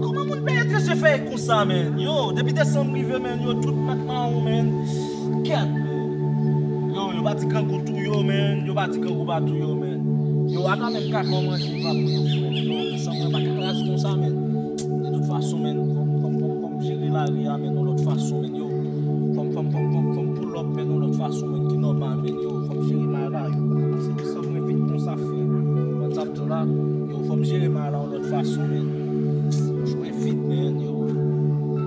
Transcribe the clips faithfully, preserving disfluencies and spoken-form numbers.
Kòman moun peye trese fèy konsa, men? Yo, depi desanm rive, men, yo tout mèt mawon, men. Kèt, men. Yo, yo pa di grangou touye w, men. Yo pa di grangou pa touye w, men. Yo, ata menm kaka w manje, yo pa pou yo, frè. Yo, desanm mwen pa ka raz konsa, men. De tout fason, men, fò m, fò m, fò m, fò m jere lari a, men, yon lòt fason, men, yo. Fò m, fò m, fò m, fò m, fò m pull up, men, yon lòt fason, men, ki nòmal, men, yo. Fò m jere may la, yo. Se desanm mwen vit konsa, frè. Konn sa m di w la, yo, fò m jere may la, lòt fason, men. Fò m jwe vit, men, yo.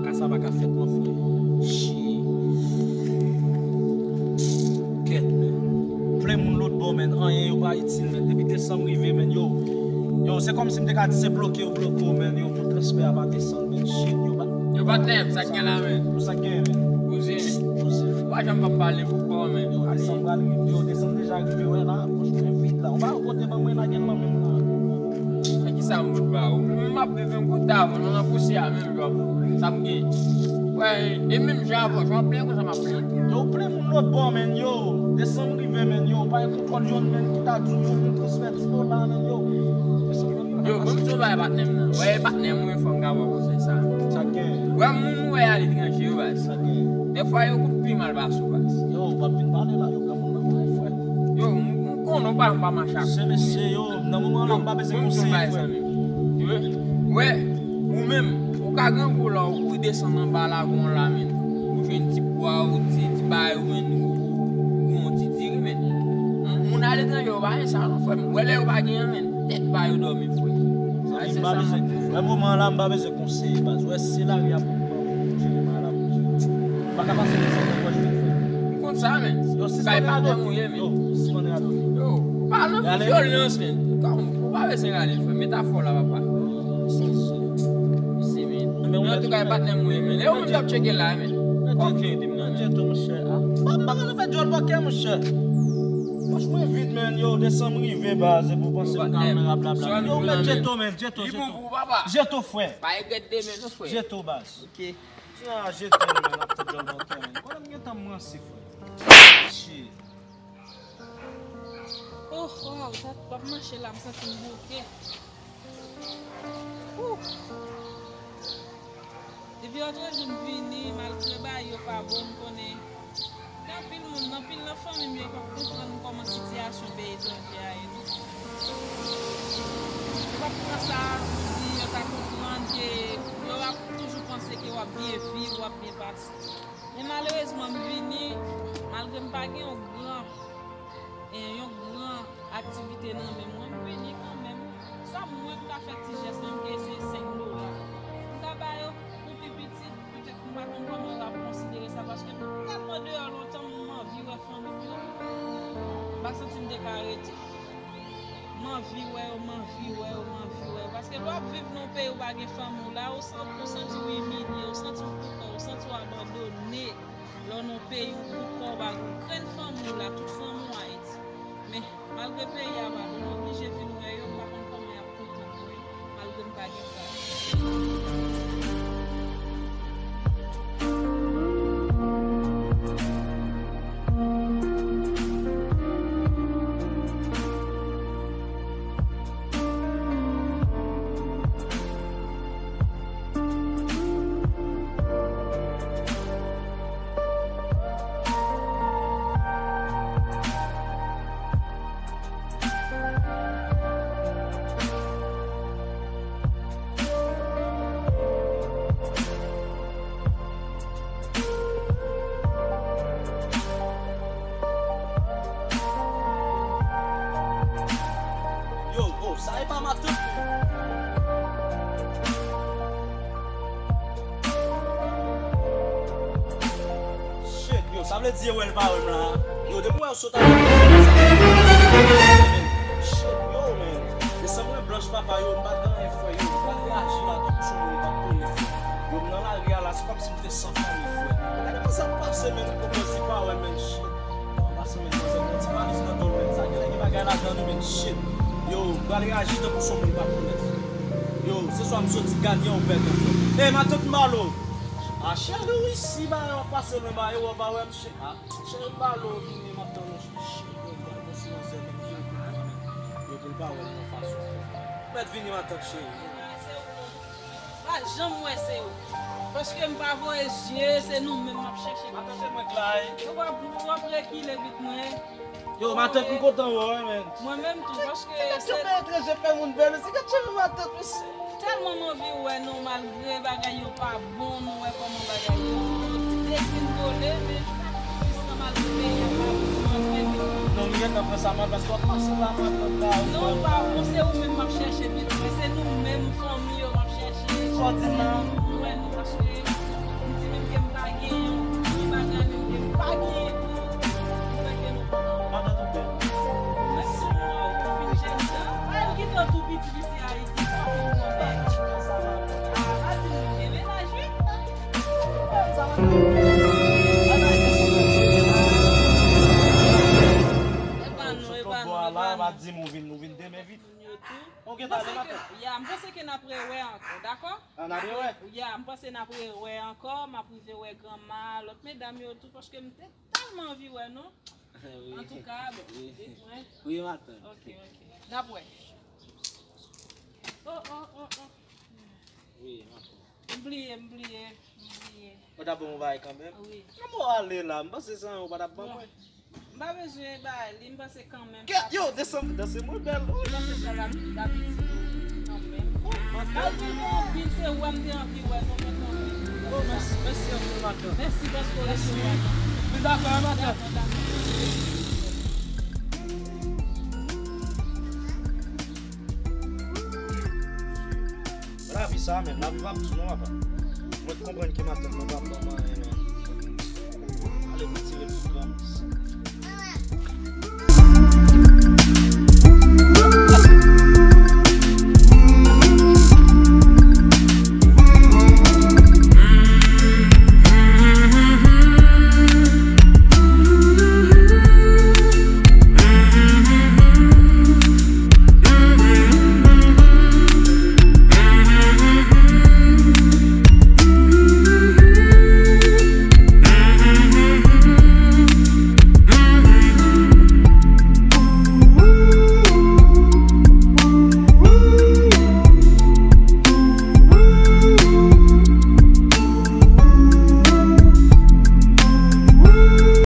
Kaka sa pa ka fèt, non, frè. Shit. Kèt, men. Plen moun lòt bò, men. Anyen yo pa itil, men. Depi desanm rive, men, yo. Yo, se kòmsi m te ka di se bloke yo bloke w, men. Yo, pou transfè a pa desann, men. Shit, yo pa. Yo, patnè m, sa k gen la, men? Pou sa k gen, men? Koze. Koze. Ou pa janm p ap pale pou kò w, men. Yo, desanm pral rive, yo, desanm deja rive, wè la. Fò m jwe vit la. Ou pa wè kote ban mwen la, gen nan men m la. E kisa m fout ba ou? M ap viv yon kout avan, nan pousyè a menm, jòb. Sa m gen. Wè, e menm jan avan, jan w ap plenyen konsa m ap plenyen. Yo, plen moun lòt bò, men, yo. Desanm rive, men, yo. Pa gen kontwòl yonn, men, ki ta di w, yo, pou transfè ti dola, men, yo. Yo, ban m di w bagay patnè m nan. Wè, e patnè m, wi, fò m ka ba w konsèy sa. Sa k gen? Wè, moun ou wè aletranje, yo, baz. Sa k gen? Dèfwa, yo kout pi mal pase w, baz. Yo, w ap vin pale la, yo, granmoun nan, frè. Yo, m, m konnen w pa, m pa mache ak. Se mesye, yo, nan moman la, m pa bezwen konseye, frè. Yo, wè, ou menm, ou ka grangou la, ou desann anba lagon la, men. Ou jwenn ti pwa, ou ti, ti bagay, ou, men, ou, ou, ou, ou, ti diri, men. Moun aletranje, yo pa gen sa, non, frè m. Wè lè yo pa gen an, men. Tèt ba yo dòmi, frè. Sa, se sa. Nan moman la, m pa bezwen konseye, baz. Wè, se lari a pou m jere, m a la pou m jere. M pa ka pase desanm nan pòch mwen, frè. M konn sa, men. Yo, sispann radote. Yo, sispann radote. Yo, pa nan vyolans, men. Ou pa bezwen rale, frè. Metafò la, papa. Men antouka, e patnè m ou ye, men. E ou menm k ap tcheke la, men. Kòm jan ede m nan, men. Djeto, monchè. Ah, m pa, m pa konn fè djòl bòkè, monchè. Pòch mwen vid, men. Yo, desanm rive, baz, epi w panse m ka nan rablabla. Yo, men, Djeto, men, Djeto, Djeto. Djeto, frè. Pa regrèt demen, non, frè. Djeto, baz. Ok. Ti a Djeto, men, ap tèt djòl bòkè, men. Konnen m gentan m ranse, frè. Shit. Oh, waw, sa t ap mache la, m santi m bouke. Ouh. Depi lòt jou m vini, malgre bagay yo pa bon, m konnen gen anpil moun, anpil nan fanmi m yo p ap konprann kòman sitiyasyon peyi etranje a ye tou. Yo p ap pran sa pou di yo ta konprann ke yo ap toujou panse ke w ap byen viv, w ap byen pase. Men malerezman, m vini, malgre m pa gen yon gran, eh, yon gran aktivite nan men mwen, m vini kanmenm. Sa m mwen m ka fè ti jès la, m gen se senk dola. M ka ba yo pou pi piti, petèt m pa konn kòman yo ap konsidere sa, paske m tèlman deyò lontan, m anvi wè fanmi m yo. M pa santi m te ka rete. M anvi wè yo, m anvi wè yo, m anvi wè yo. Paske lè w ap viv nan yon peyi ou pa gen fanmi w la, ou san-, ou santi w imilye, ou santi w pou kò w, ou santi w abandone. Lè w nan yon peyi ou pou kò w pa gen grenn fanmi w la, tout fanmi w Ayiti. Men, malgre peyi a pa bon, m oblije vin wè yo, m pa konn kòman y ap kontan mwen, malgre m pa gen plas. Yo, oh, sa e pa matant. Shit, yo, sa vle di e wè l pa wè m la. Yo, depi w wè yo sot avèk mwen, sa vle di e wè m. Shit, yo, man. Desanm mwen blanch, papa, yo, m pa t gen anyen, frè, yo. M pa t reyaji la, tankou sou moun, m pa t konnen, frè. Yo, m nan lari a la, se kòmsi m te san fanmi, frè. Gade kòman sa pase, men, m konprann se pa wè, men, shit. Kòman pase, men, manzè gen ti valiz nan do l, men, sa gen lè gen bagay ladan li, men, shit. Yo, m pral reyaji tankou sou moun m pa t konnen, frè. Yo, se swa m soti ganyan ou pèdi, frè. Ey, matant Malo! A, cheri, wi, si bagay yo ap pase lwen, ba, e wè w pa wè m, shit. A, cheri, Malo, vini, m ap tann ou, shit. Yo, gade yon ti manzè, men, ki yo pou l pa wè m nan fason, frè. Mèt vini, matant cheri. Janm wè se ou. Paske m pa voye zye, se nou menm m ap chèche. Matant, se mwen k la, wi. Ou p ap, ou p ap rekile vit mwen. Yo, matant, m kontan wè w, wi, men. Mwen menm tou, paske se gad se yon bèl trezè fè moun bèl osi, gad cheve matant, mesye. Tèlman m anvi wè nou, malgre bagay yo pa bon, nou wè kòman bagay yo. Yo dezvole, men sa ki tris nan, malgre peyi a pa bon, malgre nou. Non, m gentan pran sa mal, paske w ap pase la, matant la. Non, pa ou, se ou menm m ap chèche, men se nou menm, fanmi yo, m ap chèche. Sa w di m nan? Mwen, nou, paske m di menm ke m pa gen yon ti bagay, menm ke m pa gen pou, pou mete nou kontan. Matant ou bèl. Mèsi, non, ou fin jèn jan. Al kite w tou piti, piti Ayiti, sa fin kontan. Ah, pa di m gen mennaj, wi. E pa nou, e pa nou, e pa nou. Di m ou vin, ou vin demen vit. Yo tou. Ou gentan ale matant? Ya, m panse ke n ap rewè ankò, dakò? Ah, n ap rewè? Ya, m panse n ap rewè ankò, m ap rive wè granma, lòt medam yo tou, paske m te tèlman anvi wè nou. Wi. Antouka, bon, wi. Wi, matant. Ok, ok. N ap wè. Oh, oh, oh, oh. Wi, matant. M bliye, m bliye, m bliye. Ou ta ban m yon bagay kanmenm? Wi. Kòman w ale la? M panse se anyen ou pa t ap ban mwen. M pa bezwen bay li, m panse kanmenm. Kèt, yo, desann, danse modèl, wi. M panse sa la, la piti kanmenm. Oh, matant. Malgre nou anpil, se ou m te anvi wè, nou menm anpil. Oh, mèsi, mèsi anpil, matant. Mèsi paske w resevwa nou. Mèsi. Mwen dakò, matant. Dakò, dakò. Lavi sa menm, lavi pa pou nou, apa. Mwen konprann ke matant mwen pa ban mwen anyen, men. Ale retire l pou granmoun.